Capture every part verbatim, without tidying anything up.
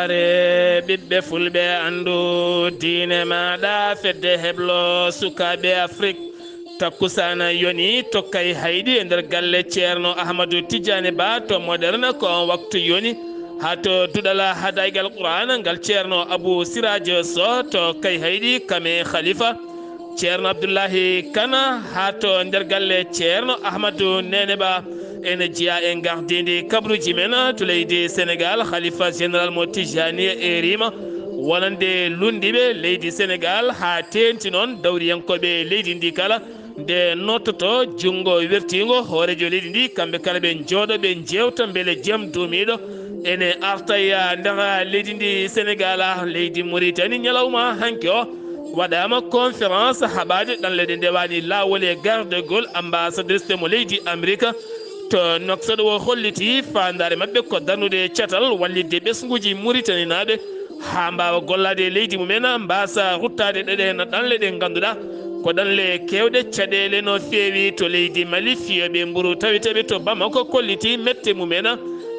Are ɓiɓɓe fulɓe, anndu diine maaɗa, fedde heblo sukaaɓe Afrik. Takkusaana yoni tokkay haydi e nder galle Ceerno Ahmadu Tijjaani Ba to Moderne, ko on waktu yoni. Haa to duɗal hadaygal Qur'aana ngal Ceerno Abu Siraajo Soh to Kayhayɗi, Kame Khalifa. Ceerno Abdullahi Kana haa to nder galle Ceerno Ahmadu Neene Ba. Ene jeyaa e ngardiindi kabruuji men to leydi Senegaal, Khalifa Général mo Tijjaani e riima wonande lunndiiɓe leydi Senegaal, haa teeŋti noon dawriyankooɓe leydi ndi kala. Nde nottoto junngo wertiingo hooreejo leydi ndi, kamɓe kala ɓe njooɗo, ɓe njeewta mbele jam duumiiɗo ene arta e nder leydi ndi Senegaal, leydi Muritani. Ñalawma hanki o waɗaama conférence haɓaade ɗanle ɗe ndewaani laawol e gardagol, ambassadeur mo leydi Amerika to Nouakchott. O holliti faandaare maɓɓe ko darnude catal wallitde ɓesnguuji Muritaninaaɓe haa mbaawa gollaade e leydi mumen, mbaasa ruttaade ɗeɗen ɗanle ɗe ngannduɗaa ko ɗanle keewɗe caɗeele no feewi to leydi Mali. Fiyooɓe mburu taweteeɓe to Bamako kolliti mette mumen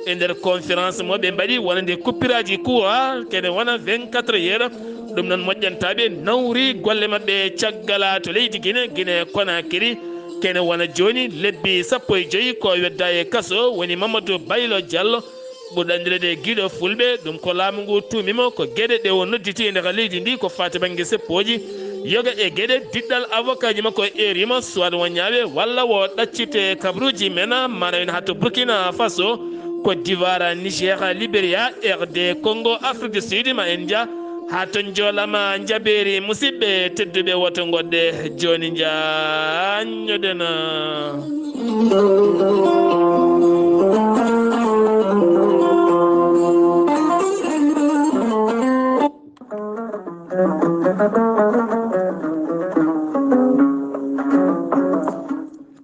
e nder conférence mo ɓe mbaɗi wonande coupuraaji courant kene wona vingt-quatre heures. Ɗum noon moƴƴantaaɓe nawri golle maɓɓe caggal to leydi Gine, Gine Konakiri. Kene wona jooni lebbi sappo e joyi ko wedda e kaso woni Mamadou Baylo Diallo, ɓurɗo anndireede Giɗo Fulɓe. Ɗum ko laamu ngu tuumi mo ko geɗe ɗe o nodditi e nder leydi ndi ko faati bannge seppooji yoga e geɗe diɗɗal. Avocat ji makko e rima soit o ñaawe walla o ɗaccite kabruuji men, mana en haa to Burkina Faso, Côte d'Ivoire, Niger, Liberia, R D Congo, Afrique du Sud. Ma en nja haa to njoolama njabeeri. Musidɓe tedduɓe, woto ngoɗɗe jooni, njaanñoɗen.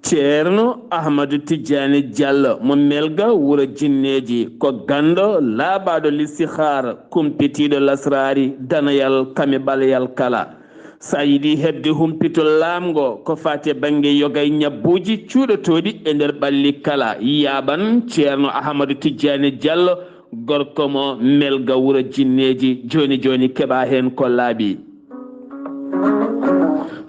Ceerno Ahmadu Tijjaani Jallo mo Melga wuro Jinneeji, ko ganndo laaɓaaɗo listihaar, kumpitiiɗo lasraari, danayal kame ɓaleyal kala. So a yiɗi heɓde humpito laamngo ko faati e bannge yoga e ñabbuuji cuuɗotooɗi e nder ɓalli kala, yaaɓan Ceerno Ahmadu Tijjaani Jallo, gorko mo Melga wuro Jinneeji. Jooni jooni keɓa heen ko laaɓi.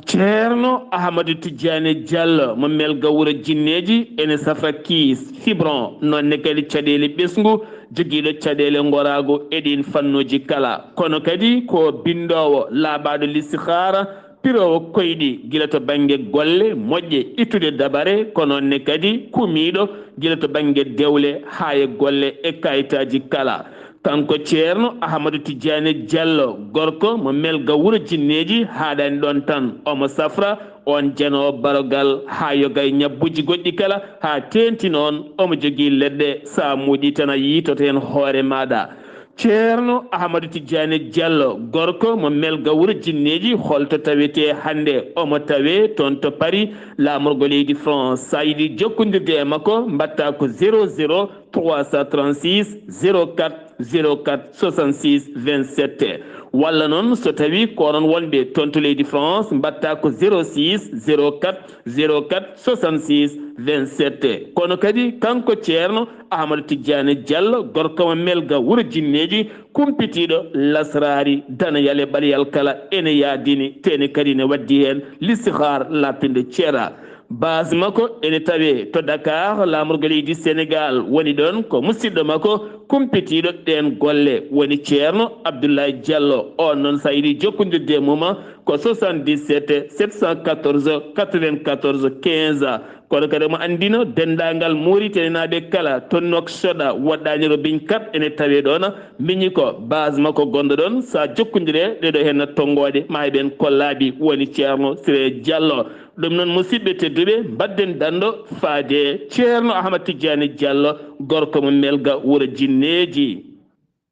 Ceerno Ahmadu Tijjaani Jallo mo Melga wuro Jinneeji ene safra kiis, fibron, noon ne kadi caɗeele ɓesngu, jogiiɗo caɗeele ngoraagu e ɗiin fannuuji kala. Kono kadi ko binndoowo, laaɓaaɗo listihaara, piroowo koyɗi gila to bannge golle moƴƴe, ittude dabare, ko noon ne kadi kumiiɗo gila to bannge dewle haa e golle e kayitaaji kala. Kanko Ceerno Ahmadu Tijjaani Jallo, gorko mo Melga wuro Jinneeji, haaɗaani ɗoon tan, omo safra oon janoowo barogal haa yoga e ñabbuuji goɗɗi kala, haa teeŋti noon omo jogii leɗɗe, so a muuɗii tan a yiytoto heen hoore maaɗa. Ceerno Ahmadu Tijjaani Jallo, gorko mo Melga wuro Jinneeji, holto tawetee hannde? Omo tawee toon to Paris, laamorgo leydi France. So a yiɗi jokkondirde e makko, mbaɗtaa ko zéro zéro trois cent trente-six zéro quatre zéro quatre soixante-six vingt-sept. Walla noon, so tawii ko onon wonɓe toon to leydi France, mbaɗtaa ko zéro six zéro quatre zéro quatre soixante-six vingt-sept. Kono kadi kanko Ceerno Ahmadu Tijjaani Jallo, gorko mo Melga wuro Jinneeji, kumpitiiɗo lasraari, danayal e ɓaleyal kala, ene yaadini, te ene kadi ne waddi heen listihaar laaɓtunde ceera. Base makko ene tawee to Dakar, laamorgo leydi Senegaal woni ɗoon, ko musidɗo makko kumpitiiɗo ɗeen golle woni Ceerno Abdoulaye Jallo. Oon noon, so a yiɗi jokkondirde e mum, ko soixante-dix-sept sept cent quatorze quatre-vingt-quatorze quinze. Kono kadi omo anndino denndaangal Muritaninaaɓe kala to Nouakchott, woɗɗaani Robin Kap ene tawee ɗoon, miñi ko base makko gonɗo ɗoon. So a jokkondire ɗeɗo heen tonngooɗe, ma heɓen ko laaɓi woni Ceerno Siré Jallo. Ɗum noon, musidɓe tedduɓe, mbaɗden danndo faade Ceerno Ahmad Tijjaani Jallo, gorko mo Melga wuro Jinneeji.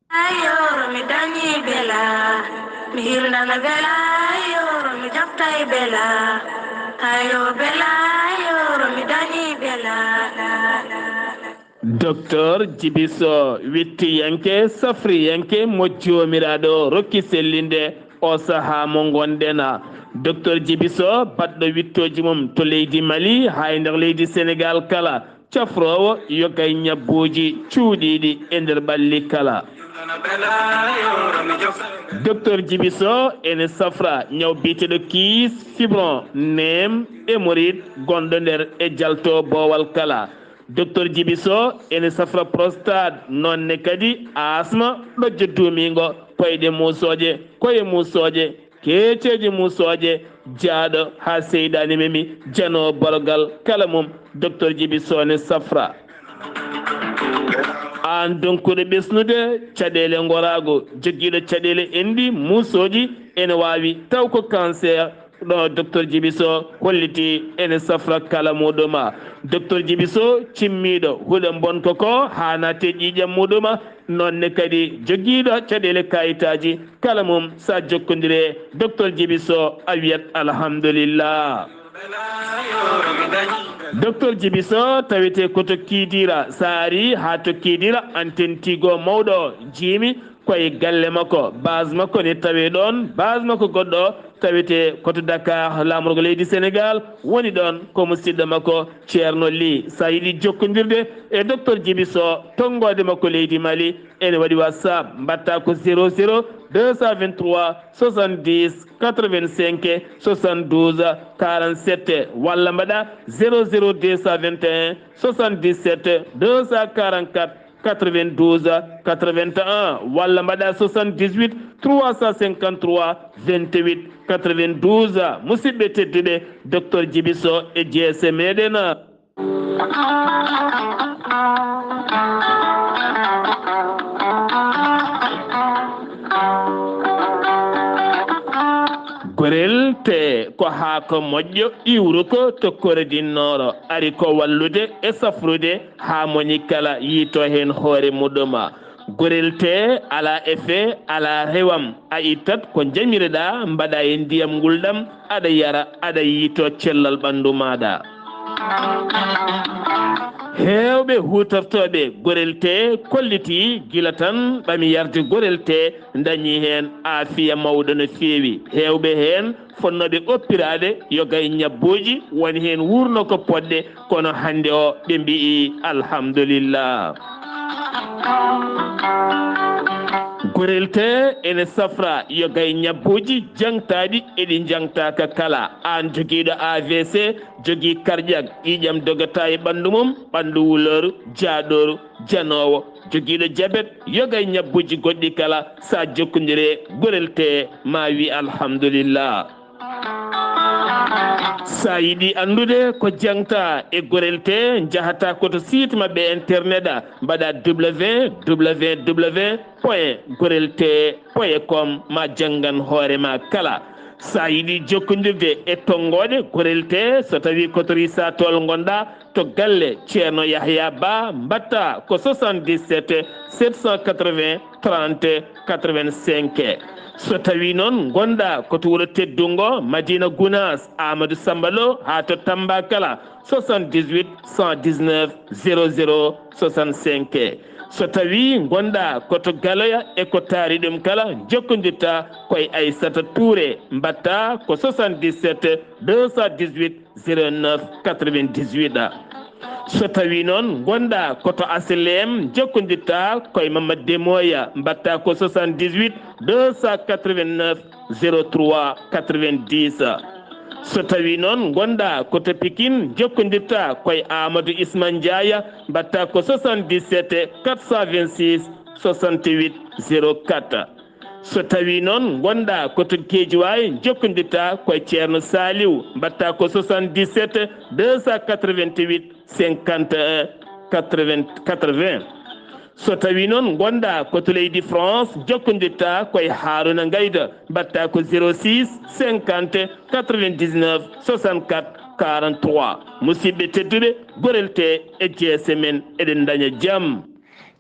Ayoro mi dañi bela, mi hirnana bela, ayoro mi jaftay bela, ayo bela, ayoro mi dañi bela. Docteur Jibi Soh, wittiyanke, safriyanke mo Joomiraaɗo rokki sellinde o sahaa mo ngonɗen. Docteur Jibi Soh, baɗɗo wittooji mum to leydi Mali, haa e nder leydi Senegaal kala, cafroowo yoga e ñabbuuji cuuɗiiɗi e nder ɓalli kala. Docteur Djibi Sow ene safra ñaw biyeteeɗo kiis, fibron, neem, hémorroïde gonɗo nder e jalto boowal kala. Docteur Djibi Sow ene safra prostate, noon ne kadi asma, ɗojjo duumiingo, koyɗe muusooje, koye muusooje, keeceeje muusooje, jaaɗo haa seyɗaani memi, janoowo borogal kala mum, Docteur Djibi Sow ne safra. Aan donkuɗo ɓesnude caɗeele ngoraagu, jogiiɗo caɗeele enɗi muusooji, ene waawi taw ko cancer, ɗo Docteur Djibi Sow holliti ene safra kala muɗuma. Docteur Djibi Sow cimmiiɗo huɗo mbonko ko haa naate ƴiiƴam muɗuma, noon ne kadi jogiiɗo caɗeele kayitaaji kala mum, sa jokkondire Docteur Djibi Sow a wiyat alhamdulillah. Docteur Djibi Sow tawete ko to Kidira, sa ari haa to Kidira, anten Tigo mawɗo jiimi koye galle makko, base makko ne tawe ɗoon, base makko goɗɗo tawete ko to Dakar, laamorgo leydi Sénégal woni ɗoon, ko musidɗo makko Ceerno Ly. Sa yiɗi jokkondirde e Docteur Djibi Sow, tonngoode makko leydi Mali, ene waɗi WhatsApp, mbaɗta ko zéro zéro deux cent vingt-trois soixante-dix quatre-vingt-cinq soixante-douze quarante-sept, walla mbaɗa zéro zéro deux cent vingt et un soixante-dix-sept deux cent quarante-quatre quatre-vingt-douze quatre-vingt-un, walla mbaɗa soixante-dix-huit trois cent cinquante-trois vingt-huit quatre-vingt-douze. Musidɓe tedduɓe, Docteur Djibi Sow e J S meɗen. Gorel tee ko haako moƴƴo iwruko to Koredinnooro, ari ko wallude e safrude haa moñi kala yiito heen hoore muɗum. Gorel tee alaa effet, alaa rewam, a ittat ko njamireɗaa, mbaɗa e ndiyam ngulɗam, aɗa yara, aɗa yiito cellal ɓanndu maaɗa. Heewɓe huutortooɓe gorel tee kolliti gila tan ɓami yarde gorel tee, ndañi heen aafiya mawɗo no feewi. Heewɓe heen fotnooɓe oppiraade yoga e ñabbuuji, woni heen wuurno ko poɗɗe, kono hannde o ɓe mbiyi alhamdulillah. Gorel tee ene safra yoga e ñabbuuji jaŋtaaɗi e ɗi jaŋtaaka kala. Aan jogiiɗo A V C, jogii karƴak, ƴiiƴam dogata e ɓanndu mum, ɓanndu wulooru, jaaɗooru, janoowo, jogiiɗo jabet, yoga e ñabbuuji goɗɗi kala, sa jokkondire gorel tee ma wi alhamdulillah. Sa yiɗi anndude ko jaŋta e gorel tee, njahata ko to site maɓɓe internet, mbaɗa W W W point gorel tee point com, ma janngan hoore ma kala. Sa yiɗi jokkondirde e tonngooɗe gorel tee, so tawii ko to Risatol ngonɗa, to galle Ceerno Yahya Ba, mbaɗta ko soixante-dix-sept sept cent quatre-vingts trente quatre-vingt-cinq. So tawii noon ngonɗa ko to wuro teddungo Madina Gunaas, Amadou Samba Lo, haa to Tamba kala, soixante-dix-huit cent dix-neuf zéro zéro soixante-cinq. So tawii ngonɗa ko to Galoya e ko taari ɗum kala, jokkondirta koye Aissata Touré, mbaɗta ko soixante-dix-sept deux cent dix-huit zéro neuf quatre-vingt-dix-huit. So tawii noon ngonɗa ko to H L M, jokkondirta koye Mamadou Demoya, mbaɗta ko soixante-dix-huit deux cent quatre-vingt-neuf zéro trois quatre-vingt-dix. So tawii noon ngonɗa ko to Pikine, jokkondirta koye Amadou Isma Ndiaye, mbaɗta ko soixante-dix-sept quatre cent vingt-six soixante-huit zéro quatre. So tawii noon ngonɗa ko to Guédiawaye, jokkondirta koye Ceerno Saliou, mbaɗta ko soixante-dix-sept deux cent quatre-vingt-huit cinquante et un quatre-vingts. So tawii noon ngonɗa ko to leydi France, jokkondirta koye Harouna Ngayda, mbaɗta ko zéro six cinquante quatre-vingt-dix-neuf soixante-quatre quarante-trois. Musidɓe tedduɓe, gorel tee e jeese men, eɗen ndaña jam.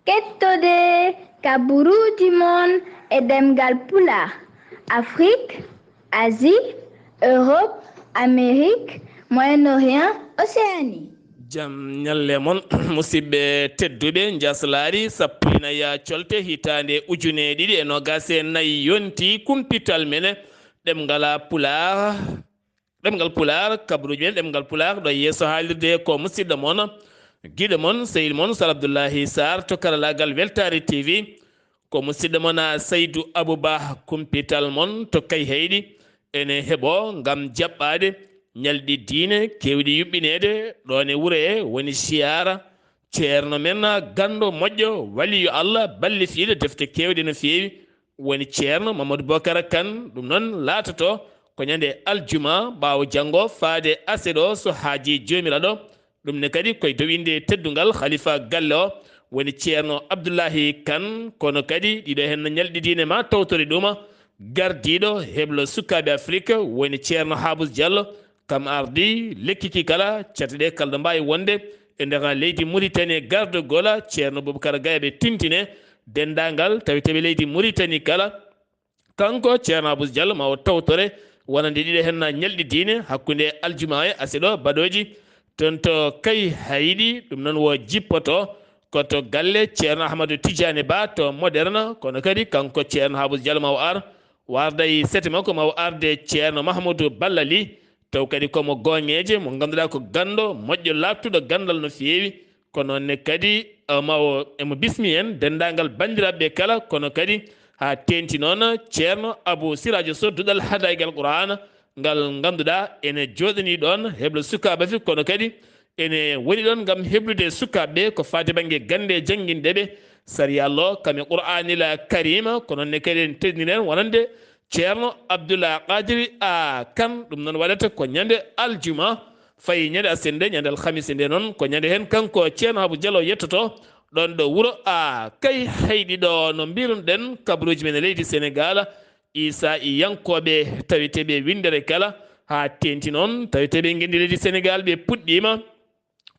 Kettode kaburuuji mon e ɗemngal Pulaar, Afrique, Asie, Europe, Amérique, Moyen-Orient, Océanie. Jam ñalle mon, musidɓe tedduɓe, njaslaari sappo e nayi colte hitaande ujune ɗiɗi e noogaas e nayi yonti kumpital men ɗemngal Pulaar. Ɗemngal Pulaar, kabaruuji men ɗemngal Pulaar, ɗo yeeso haalirde ko musidɗo mon, giɗo mon, sehil mon, Sar Abdullahi Sarr to karalaagal Weltaare T V. Ko musidɗo mon a Saydu Abuba kumpital mon to Kayhayɗi. Ene heɓo ngam jaɓɓaade ñalɗi diine keewɗi yuɓɓineede ɗoon e wuro he woni siyaara ceerno men ganndo moƴƴo waliyu Allah ballitiiɗo defte keewɗe no feewi. Woni ceerno Mamadou Bokara Kan. Ɗum noon laatoto ko ñande aljuma ɓaawo janngo faade aseɗo so haaji joomiraaɗo. Ɗum ne kadi koye dow innde teddungal khalifa galle o woni ceerno Abdullahi Kan. Kono kadi ɗiɗo hen no ñalɗi diine ma tawtore ɗuma gardiiɗo heblo sukaaɓe Afrique woni ceerno Habus Diallo. Kam ardi lekki ki kala cate ɗe kala ɗo mbaawi wonde e nder leydi Mauritanie gardo gola ceerno Boubacar Gaye ɓe tintine denndaangal tawi tawi leydi Mauritanie kala. Kanko ceerno Abus Diallo ma o tawtore wonande ɗiɗo hen na ñalɗi diine hakkunde aljuma e aseɗo baɗoji toon to Kayhayɗi. Ɗum noon wo jippoto ko to galle ceerno Ahmadou Tidiane Ba to Moderne. Kono kadi kanko ceerno Habus Diallo ma o ar warda e sete makko ma o arde ceerno Mahmoudou Ballali. Taw kadi ko mo gooŋeeje mo ngannduɗaa ko ganndo moƴƴo laaɓtuɗo ganndal no feewi. Kono ne kadi eh, ma o emo bismi en denndaangal banndiraaɓe ɓe kala kono kadi haa teenti noon ceerno Abou Sirajo Sow duɗal hadaygal Qur'aana ngal ngannduɗaa ene jooɗanii ɗoon heblo sukaaɓe fof kono kadi ene woni ɗoon ngam heblude sukaaɓe ɓe ko faati bannge gannde e janngindeɓe sariya Allah kam e Qur'aanil Karima. Kono ne kadi en teddinir en wonande ceerno Abdoullah Qadiri a Kan. Ɗum noon waɗata ko ñande aljuma fayi ñande asende ñande alhamisa nde noon ko ñande heen kanko ceerno Habu Diallo yettoto ɗoon ɗo wuro a Kayhayɗi ɗo no mbirunoɗen kabaruuji men e leydi Senegal isa i yankooɓe taweteeɓe winndere kala haa teenti noon taweteeɓe ngenndi leydi Senegal ɓe puɗɗiima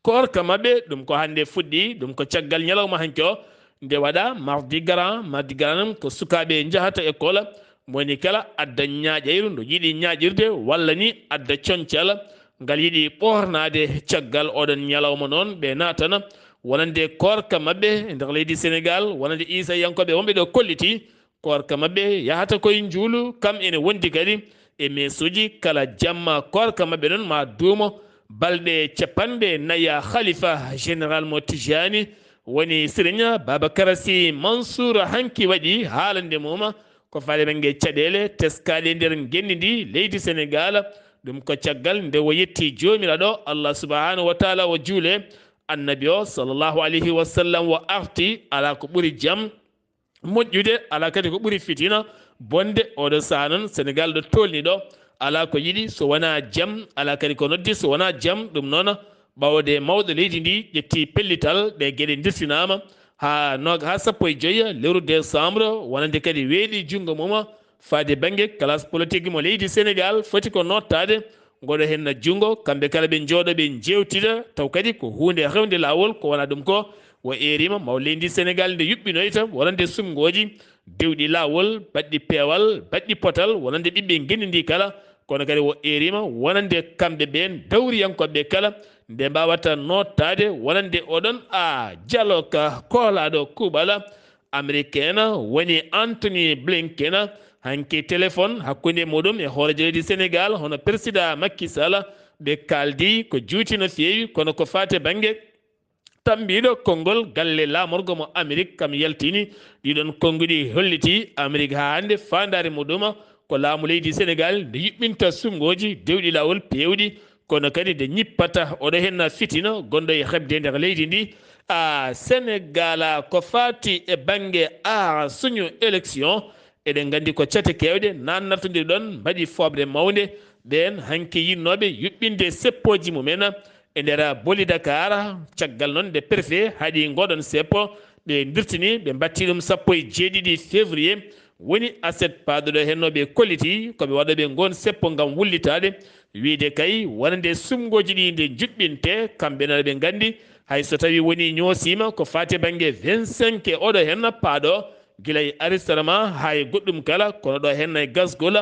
koorka maɓɓe. Ɗum ko hannde fuɗɗi ɗum ko caggal ñalawma hanki o nde waɗa mardi garan mardi garan ko sukaaɓe njahata école moni kala adda ñaaƴayru ndu yiɗi ñaaƴirde walla ni adda concal ngal yiɗi ɓoornaade. Caggal oɗon ñalawma noon ɓe naatana wonande koorka maɓɓe e nder leydi Senegal wonande isayankooɓe wonɓe ɗo kolliti koorka maɓɓe yahata koye njuulu kam ene wondi kadi e meesuuji kala jamma koorka maɓɓe noon ma duumo balɗe capanɗe naya khalifa général mo tijani woni siriña babakara si mansour hanki waɗi haalande muma ko faale ɓe nge caɗeele teskaaɗe nder ngenndi ndi leydi senegal. Ɗum ko caggal nde o yetti joomiraaɗo allah subhanahu wa taala o juule annabi o sallallahu alayhi wa sallam o arti ala ko ɓuri jam moƴƴude alaa kadi ko ɓuri fitina bonde oɗo saha noon senegal ɗo tolni ɗo alaa ko yiɗi so wona jam alaa kadi ko noddi so wona jam. Ɗum noon ɓawde mawɗo leydi ndi ƴetti pellital ɗe geɗe dirtinama ha nog ha sappo e joyi lewru décembre wonande kadi weeɗi junngo mum faade bannge classe politique mo leydi senegal foti ko nottade ngoɗo henna junngo kamɓe kala ɓe njooɗo ɓe jewtida taw kadi ko hunde hewde lawol ko wona ɗum ko o eerima maw leydi senegal nde yuɓɓinoyta wonande sumgooji dewɗi lawol baɗɗi peewal baɗɗi potal wonande ɓiɓɓe ngenndi ndi kala kono kadi o eerima wonande kamɓe ɓen dawriyankoɓe kala nde mbawata nottaade wonande oɗon a jaloka koolaɗo kuuɓala américain woni Anthony Blinken hanki téléphone hakkunde muɗum e hoorejo leydi Senegal hono président Macky Sall ɓe kaldi ko juuti no feewi kono ko faate bannge tambiiɗo konngol galle laamorgo mo Amerik kam yaltini ɗiɗon konnguɗi holliti Amerik haa hannde faandaare muɗum ko laamu leydi Senegal nde yuɓɓinta sumngooji dewɗi laawol peewɗi kono kadi nde ñippata oɗo henna fitina gonɗo e heɓde nder leydi ndi a Senegal ko faati e bannge a suñu élection eɗen nganndi ko cate keewɗe nan nattondir ɗon mbaɗi fooɓre mawnde ɓeen hanki yinnooɓe yuɓɓinde seppooji mumen e nder boli dakar. Caggal noon nde préfet haɗi ngoɗon seppo ɓe ndirtini ɓe mbatti ɗum sappo e jeeɗiɗi février woni aset paaduɗo henno ɓe kolliti koɓe waɗoɓe ngon seppo ngam wullitaade wiide kay wonande sumgooji ɗi nde juɓɓinte kamɓe nana ɓe nganndi hay so tawi woni ñoosima ko faati bannge vingt-cinq e oɗo henna paaɗo gila e aristarama haa e goɗɗum kala kono ɗo henna e gasgol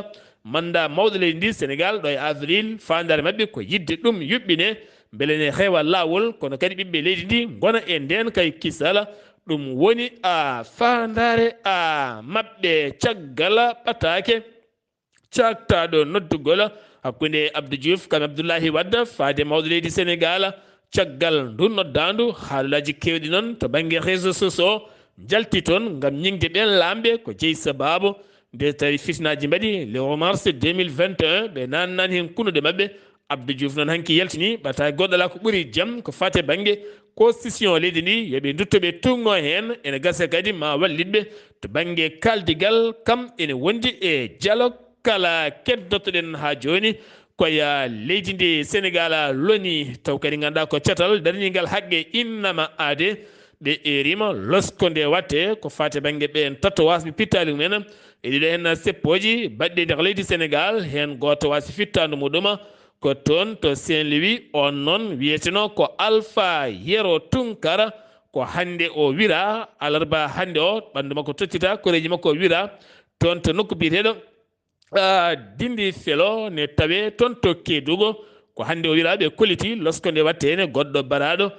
manda mawɗo leydi ndi senegal ɗo e avril faandaare maɓɓe ko yidde ɗum yuɓɓine mbele ne heewa laawol kono kadi ɓiɓɓe leydi ndi ngona e nden kay kisala ɗum woni a faandaare a maɓɓe caggal ɓataake caktaaɗo noddugol hakkunde abdou diouf kam abdoullahi wadda faade mawɗo leydi senegal caggal ndu noddaandu haalulaaji keewɗi noon to bannge réseau sociaux njalti toon ngam ñiŋde ɓeen laamɓe ko jeyi sabaabu nde tawi fitinaaji mbaɗi le huit mars deux mille vingt et un, ɓe naannaani heen kunuɗe maɓɓe. Abdou Diouf noon hanki yaltini ɓataay goɗɗo alaa ko ɓuri jam ko faati e bannge constitution leydi ndi, yo ɓe ndutto ɓe tuugnoo heen. Ene gasa kadi ma wallitɓe to bannge kaaldigal kam ene wondi e dialogue kala keddottoɗen haa jooni. Koye leydi ndi Senegal loni taw kadi ngannduɗaa ko catal darningal haqqe innama aade. Ɓe eerima losko nde watte ko faati bannge ɓeen tato wasɓe pittaali mumen e ɗiɗo heen seppooji baɗɗi e nder leydi Senegal, heen gooto wasi fittaandu muɗum ko toon to Saint-Louis. On noon wiyeteno ko Alpha Yero Tunkara, ko hannde o wira, alarba hannde o ɓanndu makko tottita, koreeji makko wira toon to nokku biyeteeɗo ah, Dindi Felo ne tawe toon to Kedugo. Ko hannde o wira ɓe kolliti losko nde watte heen goɗɗo baraaɗo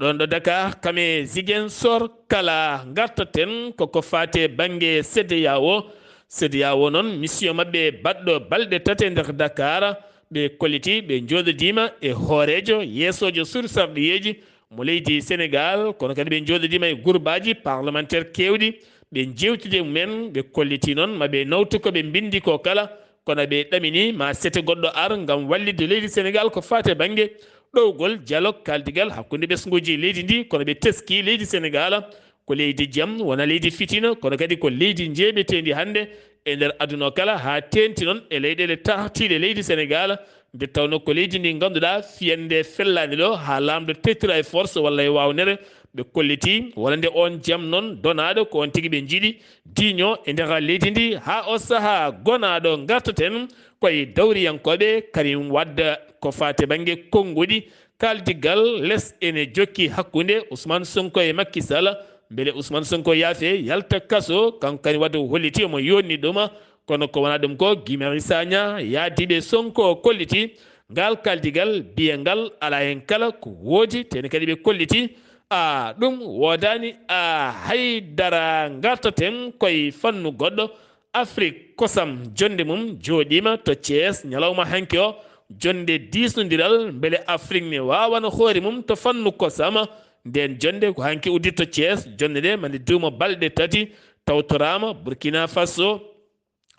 ɗoon ɗo Dakar, kame Ziguinchor kala. Ngartaten koko faati e bannge CEDEAO. CEDEAO noon mission maɓɓe baɗɗo balɗe tati e nder Dakar, ɓe kolliti ɓe njooɗodiima e hooreejo yeesoojo suudu sarɗiyeeji mo leydi Senegal, kono kadi ɓe njooɗodiima e gurbaaji parlementaire keewɗi, ɓe njeewtidi e mumen, ɓe kolliti noon ma ɓe nawtu ko ɓe mbinndi ko kala, kono ɓe ɗamini ma sete goɗɗo ar ngam wallitde leydi Senegal ko faati e bannge ɗowgol dialogue kaaldigal hakkunde ɓesnguuji leydi ndi, kono ɓe teski leydi Senegal ko leydi jam, wona leydi fitina, kono kadi ko leydi njeeɓeteendi hannde e nder aduna o kala, haa teeŋti noon e leyɗeele taartiiɗe leydi Senegal, nde tawnoo ko leydi ndi ngannduɗaa fiyannde fellaani ɗo, haa laamɗo teetira e force walla e waawnere, ɓe kolliti wonande oon jam noon donaaɗo ko oon tigi ɓe njiɗi diiñoo e nder leydi ndi, haa o sahaa gonaaɗo ngartaten koye dawriyankooɓe Karim Wade ko faati bannge konnguɗi. Kaaldigal les ene jokki hakkunde Ousmane Sonko e Macky Sall. Mbele Ousmane Sonko yaafe yalta kaso? Kanko kadi wadde o holliti omo yonni ɗum, kono ko wona ɗum ko Guy Marius Sagna yaadiiɓe Sonko kolliti ngal kaaldigal biye ngal alaa heen kala ko woodi, tene kadi ɓe kolliti a ɗum woodaani a haydara. Ngartaten koye fannu goɗɗo. Afrik kosam jonnde mum jooɗiima to Thiès ñalawma hanki o, jonnde diisnondiral mbele Afrik ne waawana hoore mum to fannu kosam. Ndeen jonnde ko hanki udditi to Thiès, jonnde nde mande duuma balɗe tati, tawtoraama Burkina Faso,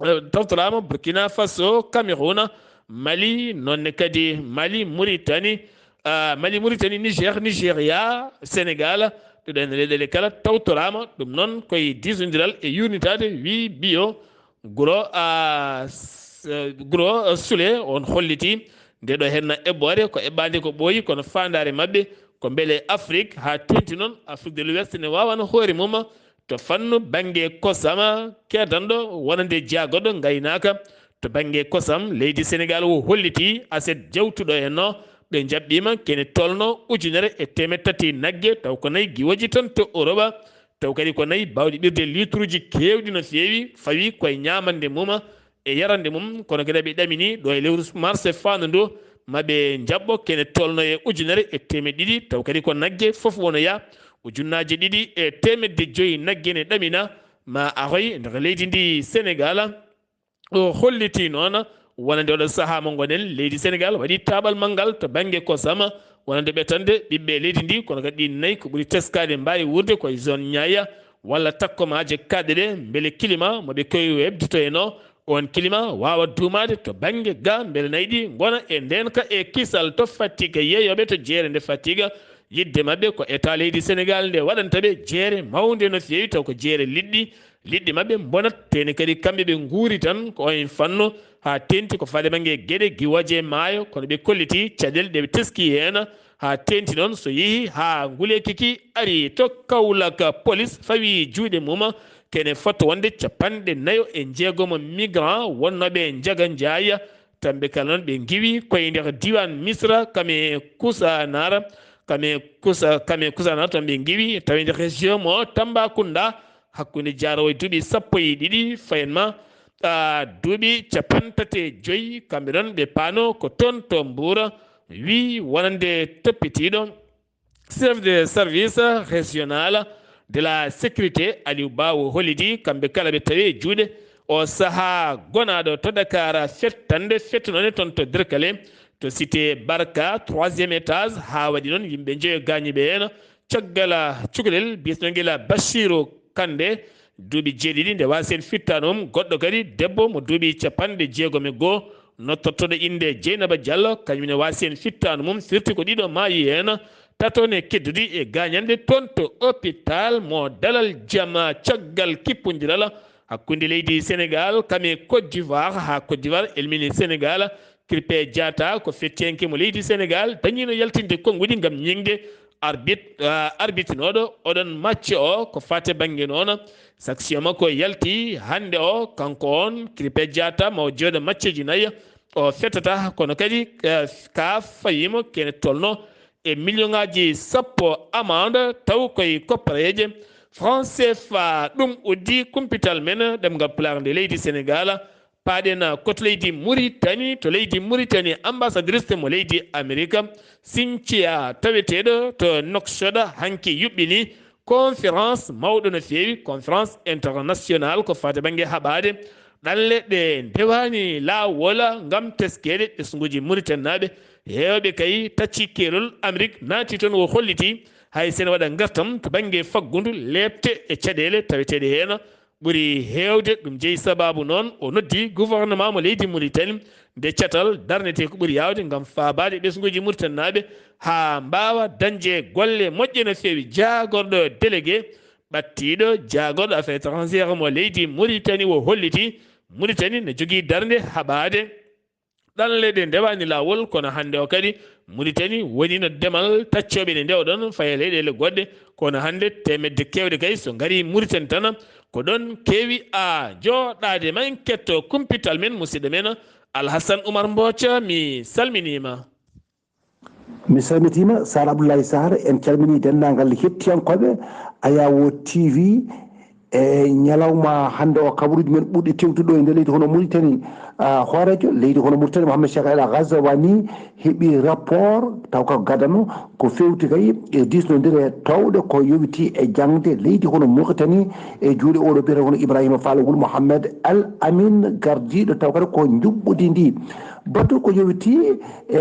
eh, tawtoraama Burkina Faso, Cameroun, Mali, noonne kadi Mali, Mauritanie, ah, Mali, Mauritanie, Niger, Nigeria, Senegal, ɗeɗo ene leyɗeele kala tawtoraama. Ɗum noon koye diisnondiral e yuurnitaade, wii biyo guro, ah, s-, guro, ah, Sule, on holliti nde ɗo henna eɓɓoore ko eɓɓaande ko ɓooyi, kono faandaare maɓɓe ko mbele Afrik, haa teeŋti noon Afrique de l'Ouest ne waawana hoore mum to fannu bannge kosam, keedanɗo wonande jaagoɗo ngaynaaka to bannge kosam leydi Senegal o holliti aset jawtuɗo e no ɓe njaɓɓiima kene tolno ujunere e teemeɗɗe tati nagge, taw ko nayi giwoji tan to Europe, taw kadi ko nayi baawɗi ɓirde liituruuji keewɗi no feewi, fawi koye ñaamande mum e yarande mum, kono kadi ɓe ɗamini ɗo e lewru mars e faandu ndu ma ɓe njaɓɓo kene tolno e ujunere e teemeɗɗe ɗiɗi, taw kadi ko nagge fof wonoya ujunnaaje ɗiɗi e teemeɗɗe joyi nagge ne ɗamina ma aroy nder leydi ndi Senegal. O holliti noon wonande oɗo sahaa mo ngonen, leydi Senegal waɗi taaɓal manngal to bannge kosam, wonande ɓetande ɓiɓɓe leydi ndi, kono kadi ɗin nayi ko ɓuri teskaade mbaawi wuurde koye zone Niayes walla takkomaaje kaaɗɗe ɗe, mbele climat mo ɓe keewi heɓdito heen o, oon climat waawa duumaade to bannge ga, mbele nayi ɗi ngona e ndeenka e kisal to Fatick. Yeeyooɓe to jeere nde Fatick, yiɗde maɓɓe ko État leydi Senegal nde waɗanta ɓe jeere mawnde no feewi, taw ko jeere liɗɗi, liɗɗi maɓɓe mbonat, tene kadi kamɓe ɓe nguuri tan ko oon fannu, haa teeŋti ko faade bannge geɗe giwoje maayo, kono ɓe kolliti caɗeele ɗe ɓe teski heen, haa teeŋti noon so yehi haa nguleeki ki ari to Kaolack, police fawi juuɗe mum, kene fotto wonde capanɗe nayo e jeegomo migrant wonnooɓe Njaga Njaay, Kamɓe kala noon ɓe ngiwi koye nder diiwaan Misra, kame Kusanar, kame Kusa-, kame Kusanar toon ɓe ngiwi, tawi nder région mo Tambacounda, hakkunde jaarowo e duuɓi sappo e ɗiɗi, fayen ma, ah, duuɓi capanɗe tati e joyi, kamɓe ɗoon ɓe paano ko toon to Mbuur, wii wonande toppitiiɗo. Chef de service régional de la sécurité, Aliou Ba, o holliti kamɓe kala ɓe tawi e juuɗe o sahaa gonaaɗo to Dakar fettande fettunoo toon to Derklé, to cité Barka, troisième étage, haa waɗi noon yimɓe njoyo gaañiiɓe heen. Caggal cukalel biyeteeɗo Bassirou Kande, duuɓi jeeɗiɗi nde waasi en fittaandu mum. Goɗɗo kadi, debbo mo duuɓi capanɗe jeegom e goo, nodtortooɗo innde Jeynaba Diallo, kañum ne waasi en fittaandu mum. Firti ko ɗiɗo maayi heen, tato ne kedduɗi e gaañanɗe toon to hôpital mo Dalal Jama caggal kippondiral hakkunde leydi Sénégal kam e Côte d'Ivoire. Haa Côte d'Ivoire elmini Sénégal, Krépin Diatta ko fettiyanke mo leydi Sénégal dañiino yaltinde konnguɗi ngam ñiŋde arbit-, ah, arbitinooɗo oɗon match o. Ko faate bannge noon, sanction makko yalti hannde o, kanko on Krépin Diatta, mo jooɗo matcheji nayi o fettata, kono kadi, eh, ka fawiima kene tolno e million ŋaaji sappo amande, taw koye koppareeje franc C F A. Ɗum uddi kumpital men ɗemngal Pulaar nde leydi Sénégal. Paaɗen ko to leydi Mauritanie, to leydi Mauritanie, ambassadrice mo leydi Amerika, Cynthia, taweteeɗo to Nouakchott, hanki yuɓɓini conférence mawɗo no feewi, conférence internationale ko faati bannge haɓaade ɗanle ɗe ndewaani laawol ngam teskeede ɓesnguuji Mauritanie naaɓe. Heewɓe kay tacci keerol Amérique naati toon, o holliti hay sene waɗa ngartam to bannge faggundu, leepte e caɗeele taweteeɗe heen ɓuri heewde. Ɗum jeyi sabaabu noon o noddi gouvernement mo leydi Mauritanie nde catal darnetee ko ɓuri yaawde ngam faabaade ɓesnguuji Mauritanie naaɓe haa mbaawa dañde golle moƴƴe no feewi. Jaagorɗo délégué ɓattiiɗo jaagorɗo affaires étrangères mo leydi Mauritanie o holliti Mauritanie ne jogii darnde haɓaade ɗanle ɗe ndewaani laawol, kono hannde o kadi Mauritanie woniino demal taccooɓe ɗe ndewɗon faye leyɗeele goɗɗe, kono hannde teemedde keewɗe kay so ngarii Mauritanie tan ko ɗoon keewi a jooɗaade. Ma en ketto kumpital men, musidɗo men Alhassan Oumar Mbooca, mi salminiima. Mi salmitiima, Sar Abdoulaye Sarr, en calminii denndaangal hettiyankooɓe Ayawo T V. E ñalawma hannde o, kabaruuji men ɓurɗi tewtude ɗo e nder leydi hono Mauritanie, ah, hooreejo leydi hono Mauritanie, Mohamed Cheikh El Ghazouani, heɓi rapport taw ko gadano ko feewti kay e diisnondire towɗe ko yowitii e jaŋde leydi hono Mauritanie e juuɗe oɗo biyetee hono Ibrahima Fall wul Mohamed Al Amin, gardiiɗo taw kadi ko njuɓɓudi ndi. Batu ko yowitii e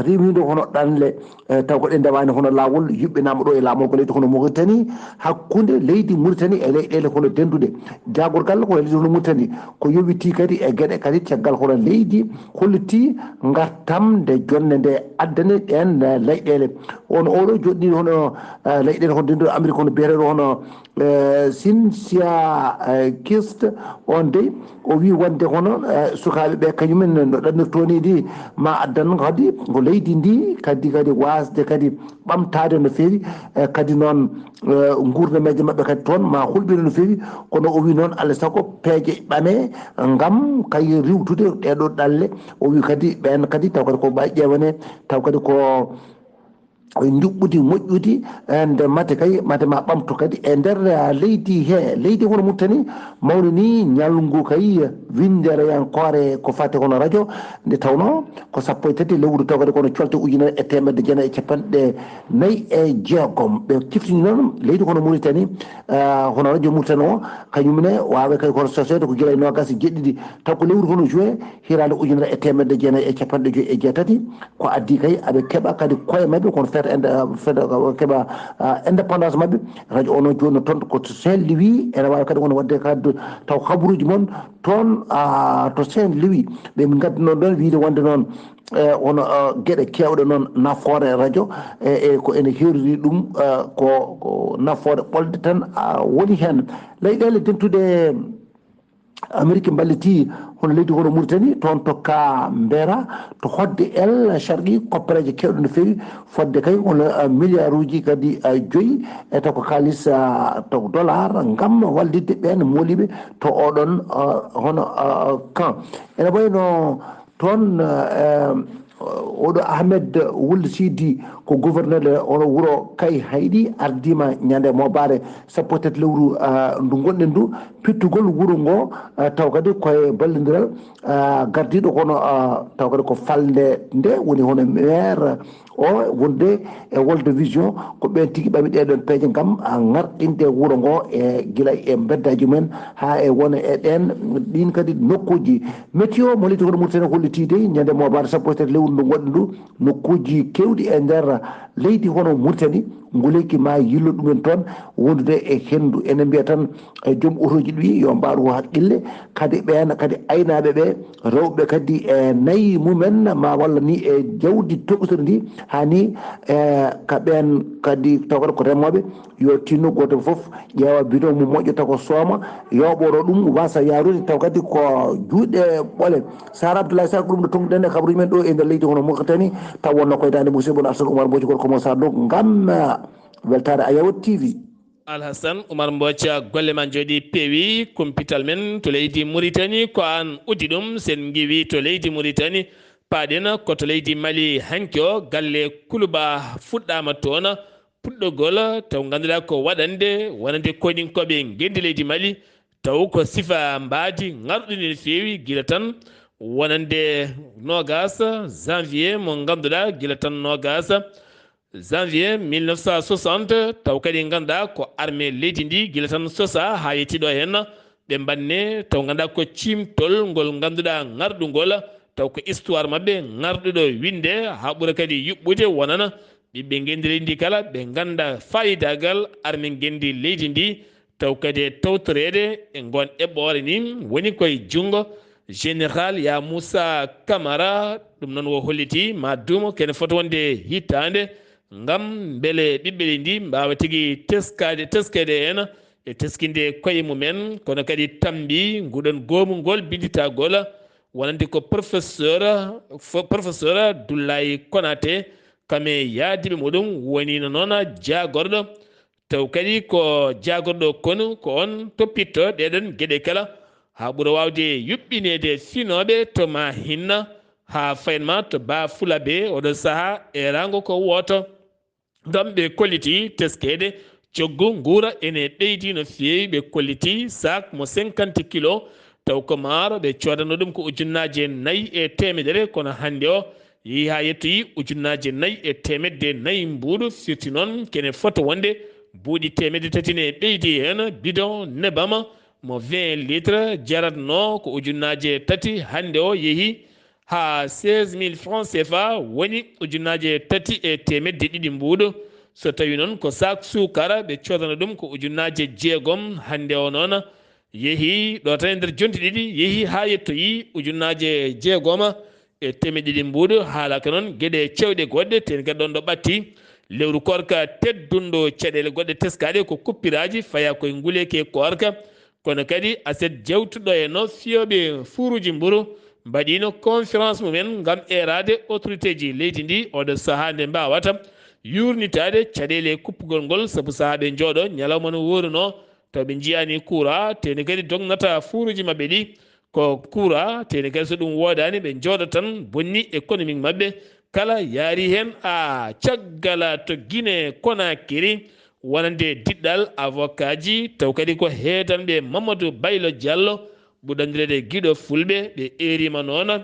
rewnindo hono ɗanle, e, taw ko ɗe ndewaani hono laawol yuɓɓinaama ɗo e laamorgo leydi hono Mauritanie, hakkunde leydi Mauritanie e leyɗeele hono dennduɗe. Jaagorgal ko leydi hono Mauritanie ko yowitii kadi e geɗe kadi caggal hono leydi hollitii ngartam nde jonnde nde addani ɗeen, e, leyɗeele. On oɗo joɗɗini hono, e, leyɗeele hono dennduɗe Amérique hono biyeteeɗo hono, e, Cynthia, e, Kist, on dey o wi wonde hono, e, sukaaɓe ɓe kañumen no ɗannirtoo ni ndi ma addan kadi ko leydi ndi kadi, kadi waasde kadi ɓamtaade no feewi, e, kadi noon, e, nguurdameeje maɓɓe kadi toon ma hulɓino no feewi. Kono o wi noon alaa e sago peeje ɓame ngam kay riiwtude ɗeeɗo ɗanle. O wi kadi ɓeen kadi taw kadi ko ɓay ƴeewane taw kadi ko njuɓɓudi moƴƴudi, e, nde mate kay mate ma ɓamtu kadi e nder, e, leydi he. Leydi hono Mauritanie mawnini ñalngu kay winndereyankoore ko fate hono radio, nde tawnoo ko sappo e tati lewru taw kadi kono colte ujunere e teemedde jeenayi e capanɗe nayi e jeegom. Ɓe ciftini noon leydi hono Mauritanie, e, hono radio Mauritanie o, kañum ne waawa kay kono soseede ko gila e noogaas e jeeɗiɗi taw ko lewru hono juin, hiraande ujunere e teemedde jeenayi e capanɗe joyi e jeetati, ko addi kay aɓe keɓa kadi koye maɓɓe kono feeta inde-, feeta keɓa, ah, indépendance maɓɓe. Radio o noon jooni no toon ko to Saint Louis, ene waawi kadi won waɗde kadi taw habaruuji mon toon, ah, to Saint Louis. Ɓe min ngaddi noon ɗoon wiide wonde noon, e, wono, ah, geɗe keewɗe noon nafoore radio, e, e ko ene heeriri ɗum, ah, ko, ko nafoore ɓolde tan, ah, woni heen. Leyɗeele dentuɗe Amerique mballitii hono leydi hono Mauritanie, toon to Ka Mbera, to hoɗde El Sharqi, koppareeje keewɗe no feewi, fodde kay hono, ah, miliyaaruuji kadi, ah, joyi, e taw ko kaalis, ah, taw dollar, ngam wallitde ɓeen mooliiɓe to oɗon, ah, hono, ah, camp. Ene wayi no toon, eh, oɗo Ahmed Wul Sidi ko gouverneur hono wuro Kay Hayɗi ardiima ñande moobaare sappo e tati lewru, ah, ndu ngonɗen ndu, pittugol wuro ngo, ah, taw kadi koye ballondiral, ah, gardiiɗo hono, ah, taw kadi ko falnde nde woni hono maire o wonde e World Vision, ko ɓeen tigi ɓami ɗee ɗoon peeje ngam, ah, ŋarɗinde wuro ngo e gila e mbeddaaji mumen haa e wona e ɗeen, ɗiin kadi nokkuuji. Météo mo leydi hono Mauritanie hollitii dey ñande moobaare sappo e tati lewru ndu ngonɗen ndu, nokkuuji keewɗi e nder Leydi hono Mauritanie, nguleeki ma yillo ɗumen toon wondude e henndu. Ene mbiya tan, e joom otooji ɗi yo mbaaru haqqille, kadi ɓeen kadi aynaaɓe ɓe, rewɓe kadi e nayi mumen ma walla ni e jawdi toɓɓitondi ndi, haa ni, e, ka ɓeen kadi tawata ko remooɓe, yo tinno gooto fof ƴeewa bidon mum moƴƴo taw ko sooma, yoɓoro ɗum wasa yarude taw kadi ko juuɗe ɓole. Sara Abdoulaye Sall ko ɗum ɗo tongɗen e kabruji men ɗo e nder leydi hono Mauritanie, taw wonno ko e dande musidɗo mon Arsène Oumar Mboji gorko mo Sarr Dow ngam, eh, weltare Ayawo T V. Alhassan Oumar Mboca, golle ma jooɗi peewi, kumpital men to leydi Mauritanie ko an uddi ɗum, sen ngiwi to leydi Mauritanie, paaɗen ko to leydi Mali hanki o, galle Kuluba fuɗɗama toon, puɗɗogol taw ngannduɗaa ko waɗande wonande koyɗinkooɓe ngenndi leydi Mali, taw ko sifa mbaadi ŋarɗundi no feewi gila tan wonande noogas janvier mo ngannduɗaa gila tan noogas janvier mille neuf cent soixante, taw kadi ngannduɗaa ko armée leydi ndi gila tan sosa haa yetti ɗo heen, ɓe mbanne taw ngannduɗaa ko ciimtol ngol ngannduɗaa ŋarɗungol, taw ko histoire maɓɓe ŋarɗuɗo winde haa ɓura kadi yuɓɓude wonana ɓiɓɓe ngenndi leydi ndi kala ɓe ngannda faayidagal armée ngenndi leydi ndi, taw kadi e tawtoreede e ngoon eɓɓoore ni woni koye junngo général Ya Moussa Camara. Ɗum noon wo holliti ma duumo kene foti wonde hitaande ngam mbele ɓiɓɓe leydi ndi mbaawa tigi teskaade, teskeede heen e teskinde koye mumen, kono kadi tambi nguɗon goomu ngol binnditagol wonande ko professeur, fo-, professeur Abdoulaye Konaté, kame yaadiiɓe muɗum wonino noon jaagorɗo, taw kadi ko jaagorɗo konu ko on toppitto ɗeɗon geɗe kala, haa ɓura waawde yuɓɓineede finooɓe to ma hinna, haa fayin ma to Ba Fulabe oɗo sahaa e rango ko wooto. Ngam ɓe kolliti teskeede coggu nguura ene ɓeydi no feewi, ɓe kolliti saak mo cinquante kilo, taw ko maaro, ɓe coodano ɗum ko ujunnaaje nayi e teemedere, kono hannde o yehi haa yettoyi ujunnaaje nayi e teemedde nayi mbuuɗu, firti noon kene fota wonde buuɗi teemedde tati ne ɓeydi heen, bidon nebam mo vingt litres jaratno ko ujunnaaje tati, hannde o yehi haa seize mille francs C F A, woni ujunnaaje tati e teemedde ɗiɗi mbuuɗu. So tawi noon ko saak suukara, ɓe coodana ɗum ko ujunnaaje jeegom, hannde o noon yehi ɗo tan e nder jonte ɗiɗi, yehi haa yettoyi ujunnaaje jeegoma e teemedde ɗiɗi mbuuɗu. Haalaka noon geɗe cewɗe goɗɗe, ten kadi ɗon ɗo ɓatti lewru koorka teddunɗo, caɗeele goɗɗe teskaaɗe ko kuppiraaji faya koye nguleeki e koorka. Kono kadi aset jewtuɗo e no fiyooɓe fuuruuji mburu mbaɗiino conférence mumen ngam eeraade autoritéji leydi ndi oɗo sahaa nde mbaawata yuurnitaade caɗeele kuppugol ngol, sabu sahaa ɓe njooɗo ñalawma no wooruno, taw ɓe njiyaani kuura, teni kadi dognata fuuruuji maɓɓe ɗi ko kuura, teni kadi so ɗum woodaani ɓe njooɗo tan bonni économique maɓɓe. Kala yaari heen a caggal to Guinée Conakry, wonande diɗɗal avocat ji, taw kadi ko heedanɓe Mamadou Baylo Diallo, ɓurɗo anndireede Giɗo Fulɓe, ɓe eeriima noon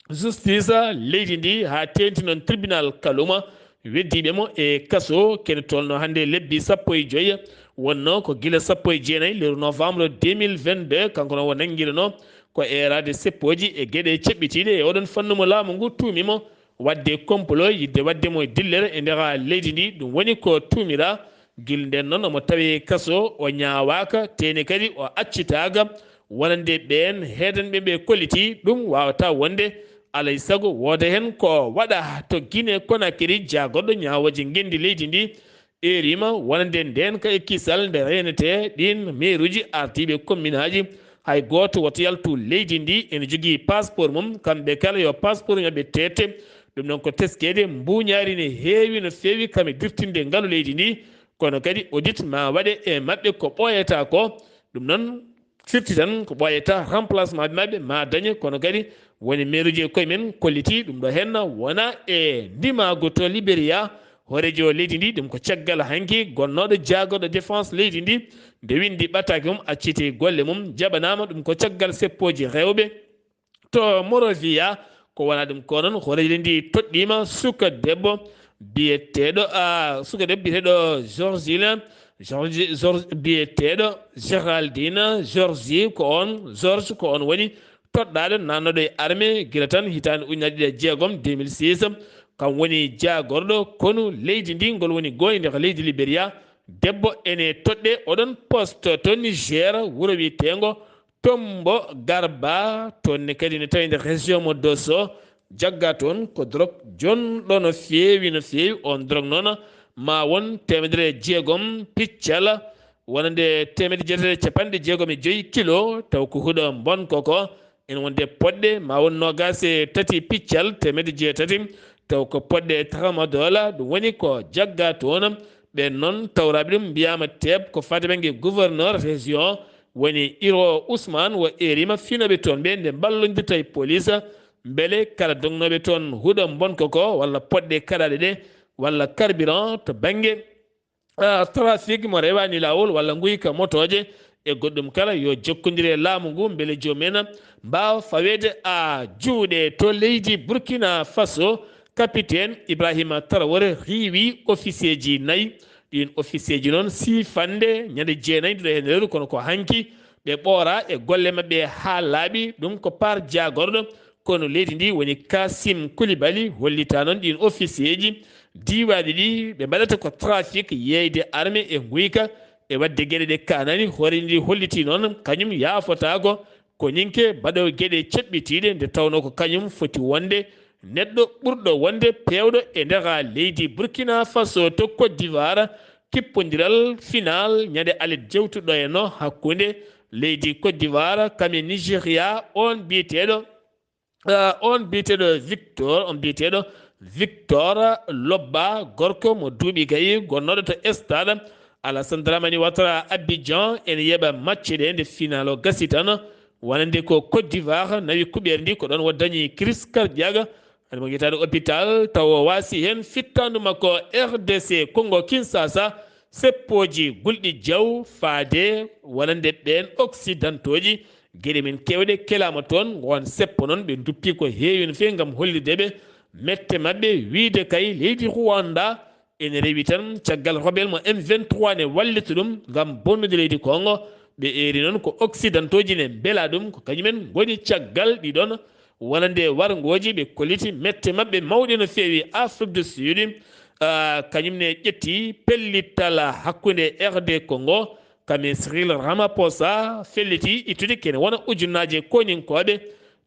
justice leydi ndi haa teeŋti noon tribunal Kalouma, weddiiɓe mo e kaso, kene tolno hannde lebbi sappo e joyi, wonno ko gila sappo e jeenayi lewru novembre deux mille vingt-deux, kanko noon o nanngiranoo ko eeraade seppooji e geɗe ceɓɓitiiɗe e oɗon fannu mo laamu ngu tuumi mo waɗde complot, yiɗde waɗde mo dillere e nder leydi ndi. Ɗum woni ko tuumiraa. Gila nden noon omo tawi kaso, o ñaawaaka, teni kadi o accitaaka. Wonande ɓeen heedanɓe ɓe kolliti, ɗum waawata wonde. Alay sago wooda heen ko waɗa to Guinée Conakry, jaagorɗo ñaawooje ngenndi leydi ndi, eeriima wonande ndeen ka e kisal nde reenetee ɗiin meeruuji, ardiiɓe komminaaji, hay gooto woto yaltu leydi ndi ene jogii passeport mum, kamɓe kala yo passeport maɓɓe teete. Ɗum noon ko teskeede mbuuñaari ne heewi no feewi kam e dirtinde ngalu leydi ndi, kono kadi audit ma waɗe e maɓɓe ko ɓooyata ko. Ɗum noon firti tan ko ɓooyata remplacement maɓɓe ma dañe, kono kadi woni meeruuji e koye men kolliti ɗum ɗo heen wona e ndimaagu to Libéria. Hooreejo leydi ndi, ɗum ko caggal hanki gonnooɗo jaagorɗo défense leydi ndi, nde winndi ɓataake mum acciti golle mum, jaɓanaama. Ɗum ko caggal seppooji rewɓe to Monrovia. Ko wona ɗum ko noon, hooreejo leydi ndi toɗɗiima suka debbo biyeteeɗo, a, suka debbo biyeteeɗo Georgina, Georgi-, George, biyeteeɗo Géraldine Georgie, ko on, George, ko on woni toɗɗaaɗo naatnooɗo e armée gila tan hitaande ujunere ɗiɗi e jeegom, deux mille six, Kam woni jaagorɗo konu leydi ndi, ngol woni gooy nder leydi Liberia. Debbo ene toɗɗe oɗon poste to Niger, wuro wiyeteengo Tombo Garba. Toon ne kadi ne tawi nder région mo Dosso. Jagga toon ko drog jonɗo no feewi, no feewi. On drog noon ma won teemedere jeegom piccal, wonande teemedde jeetati e capanɗe jeegom e joyi kilo, taw ko huɗo mbonko ko. Ene wonde poɗɗe ma won noogaas e tati piccal teemedde jeetati, taw ko poɗɗe tramadol, ɗum woni ko jagga toon. Ɓeen noon tawraaɓe ɗum mbiyaama teeb ko faati bannge gouverneur région, woni Iro Ousmane, o eeriima finooɓe toon ɓe nde mballondirta e police, mbele kala dognooɓe toon huɗo mbonko ko, walla poɗɗe kaɗaaɗe ɗe, walla carburant to bannge ah, trafic mo rewaani laawol walla nguyka motooje e goɗɗum kala, yo jokkondir e laamu ngu mbele joom en mbaawa faweede e juuɗe. To leydi Burkina Faso, capitaine Ibrahima Traoré riiwi ofisieeji nayi. Ɗiin ofisieeji noon siifande ñande jeenayi nduɗo heen lewru, kono ko hanki ɓe ɓoora e golle maɓɓe haa laaɓi. Ɗum ko paar jaagorɗo konu leydi ndi woni Kassim Koulibaly hollita noon ɗiin ofisieeji diiwaaɗi ɗi ɓe mbaɗata ko trafic, yeeyde arme e nguyka e waɗde geɗe ɗe kaanani. Hoore ndi holliti noon kañum yaafotaako koninke baɗoowo geɗe ceɓɓitiiɗe, nde tawnoo ko kañum foti wonde neɗɗo ɓurɗo wonde peewɗo e nder leydi Burkina Faso. To Côte d'Ivoire, kippondiral final ñande alet jewtuɗo e no hakkunde leydi Côte d'Ivoire kam e Nigeria, on biyeteeɗo Ah, on biyeteeɗo Victor, on biyeteeɗo Victor Lobba, gorko mo duuɓi gayi, gonnooɗo to stade Alassane Dramane Ouattara Abidjan, ene yeeɓa match ɗe nde final o gasi tan. Wonande ko Côte d'Ivoire nawi kuɓeere ndi, ko ɗoon o dañi crise cardiaque. Hade mo yetaade hôpital, tawa o waasi heen fittaandu makko. R D C Congo Kinshasa, seppooji gulɗi jaw faade wonande ɓeen occidentaux ji. Geɗe men keewɗe kelaama toon, ngoon seppo noon ɓe nduppi ko heewi no feewi ngam hollirde ɓe mette maɓɓe, wiyde kay leydi Rwanda ene rewi tan caggal rebelle mo M vingt-trois ne wallita ɗum ngam bonnude leydi Congo. Ɓe eeri noon ko occidentaux ji ne mbela ɗum, ko kañumen ngoni caggal ɗiɗon wonande warngooji. Ɓe kolliti mette maɓɓe mawɗe no feewi. Afrique du Sud, ah, kañum ne ƴetti pellital hakkunde R D Congo, kam e Cyril Ramaphosa felliti ittude kene wona ujunnaaje koninkooɓe,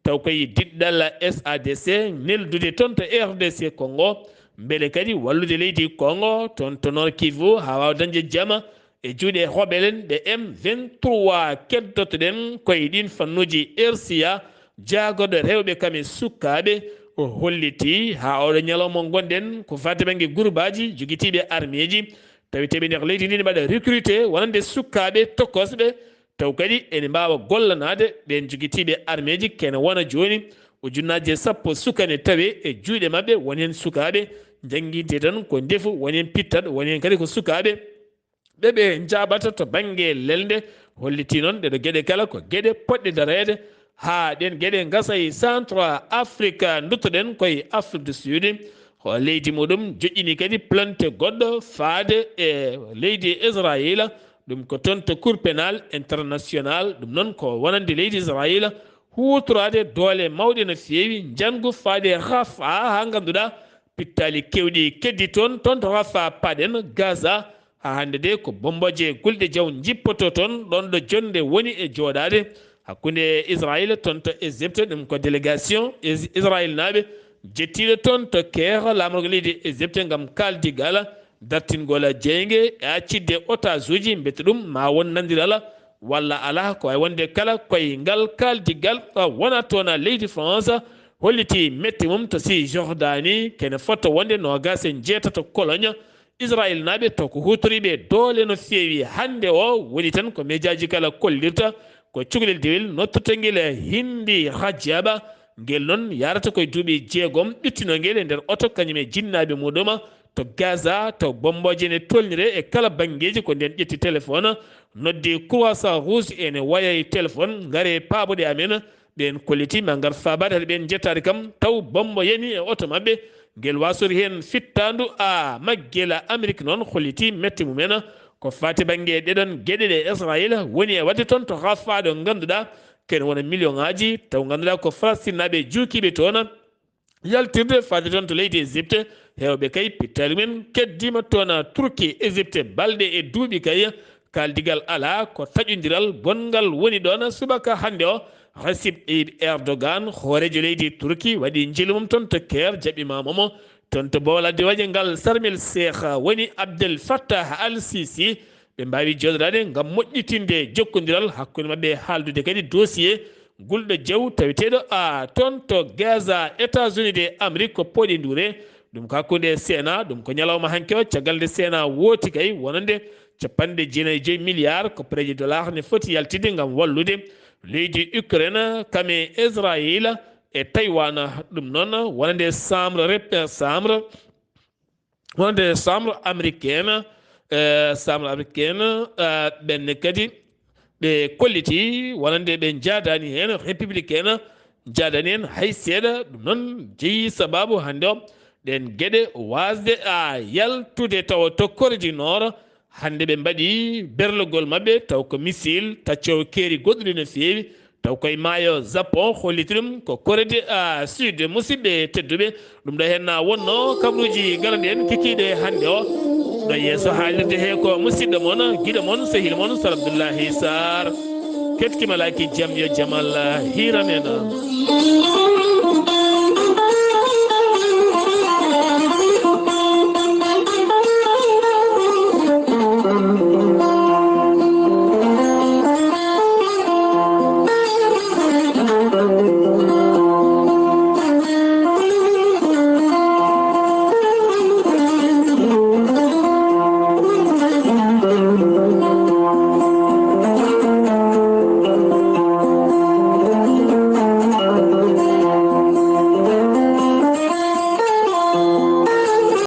taw koye diɗɗal S A D C neldude toon to R D C Congo, mbele kadi wallude leydi Congo toon to Nord Kivu haa waawa dañde jama e juuɗe rebelle en ɓe M vingt-trois. Keddoto-ɗen koye ɗiin fannuuji R C A, jaagorɗo rewɓe kam e sukaaɓe, o holliti haa oɗo ñalawma ngonɗen ko faati bannge gurbaaji jogitiiɓe armeeji, tawi teɓe nder leydi ndi ne mbaɗa recruté wonande sukaaɓe tokosɓe, taw kadi ene mbaawa gollanaade ɓeen jogitiiɓe armeeji. Kene wona jooni ujunnaaje sappo suka ne tawe e juuɗe maɓɓe, won heen sukaaɓe njannginte tan ko ndefu, won heen pittat, won heen kadi ko sukaaɓe ɓe ɓe njaaɓata to bannge lelnde. Holliti noon ɗeɗo geɗe kala ko geɗe potɗe dareede haa ɗeen geɗe ngasa e Centre Afrique. Ndutto-ɗen koye Afrique du Sud. Ko leydi muɗum joƴƴini kadi plainte goɗɗo faade e leydi Israayiila. Ɗum ko toon to Cour pénale internationale. Ɗum noon ko wonande leydi Israayiila huutoraade doole mawɗe no feewi, njanngu faade Rafah, haa ngannduɗaa pittaali keewɗi keddi toon, toon to Rafah, paɗen Gaza. Haa hannde de ko bomboje gulɗe jaw njippoto toon, ɗoon ɗo jonnde woni e jooɗaade hakkunde Israayiila toon to Égypte. Ɗum ko délégation Is-, Israayiilnaaɓe jettiiɗo toon to Caire, laamorgo leydi Égypte, ngam kaaldigal dartingol jeynge e accidde otaasuuji, mbete ɗum ma won nanndiral walla alaa, ko wayi wonde kala koye ngal kaaldigal, wona toon leydi France holliti mette mum to Cisjordanie, kene fota wonde noogaas e njeetato Cologne. Israayiilnaaɓe taw ko huutoriiɓe doole no feewi. Hannde o woni tan ko mejaaji kala kollirta ko cukalel dewel nottirtengel Hindi Rajaba. Ngel noon yarata koye duuɓi jeegom, ƴuttino ngel e nder oto kañum e jinnaaɓe muɗum to Gaza, taw bomboje ne tolnire e kala banngeeji. Ko ndeen ƴetti téléphone, noddi Croissant Rouge, ene waya e téléphone, ngare paaboɗe amen. Ɓeen kolliti ma ngar faabaade hade ɓeen njettaade kam, taw bombo yani e oto maɓɓe. Ngel wasori heen fittaandu a maggela. Amérique noon holliti mette mumen ko faati bannge ɗeɗon geɗe ɗe Israayiila woni e waɗde toon to Rafah, ɗo ngannduɗaa kene wona million ŋaaji, taw ngannduɗaa ko Falastinaaɓe juukiiɓe toon. yaltirde faade toon to leydi Égypte. Heewɓe kay pittaali men keddiima toon Turki, Égypte, balɗe e duuɓi kay, kaaldigal alaa, ko taƴondiral bonngal woni ɗoon. Subaka hannde o, Recep Tayyip Erdogan, hooreejo leydi Turki, waɗi njiilu mum toon to Caire, jaɓiima mo. Toon to boowal addi waje ngal Sarmel Seekh woni Abdel Fattah Al Sisi. Ɓe mbaawi jooɗoraade ngam moƴƴitinde jokkondiral hakkunde maɓɓe e haaldude kadi dossier gulɗo jew taweteeɗo a toon to Gaza, États-Unis de Amérique ko pooɗi nduure. Ɗum ko hakkunde C N A, ɗum ko ñalawma hanki o, caggal nde C N A wooti kay wonande capanɗe jeenayi e joy milliard koppareeje dollar ne foti yaltide ngam wallude leydi Ukraine, kam e Israël e Taïwan. Ɗum noon wonande chambre rep-, chambre wonande chambre américaine, eh, chambre américaine, eh, ɓenne kadi ɓe kolliti wonande ɓe njaadaani heen, républicaine njaadaani heen hay seeɗa. Ɗum noon jeyi sabaabu hannde o ɗeen geɗe waasde a yaltude tawa to Corée du Nord. Hannde ɓe mbaɗi berlogol maɓɓe taw ko missile taccoowo keeri goɗɗuɗi no feewi, taw koye maayo Japon holliti ɗum ko Corée du, ah, Sud. Musidɓe tedduɓe, ɗum ɗo heen na wonno kabaruuji garanɗi en kikiiɗe hannde o. Ɗo yeeso haalirde he ko musidɗo mon, giɗo mon, sehil mon, Sar Abdullahi Sar. Kettimalaaki jam yo jamal hiiran en.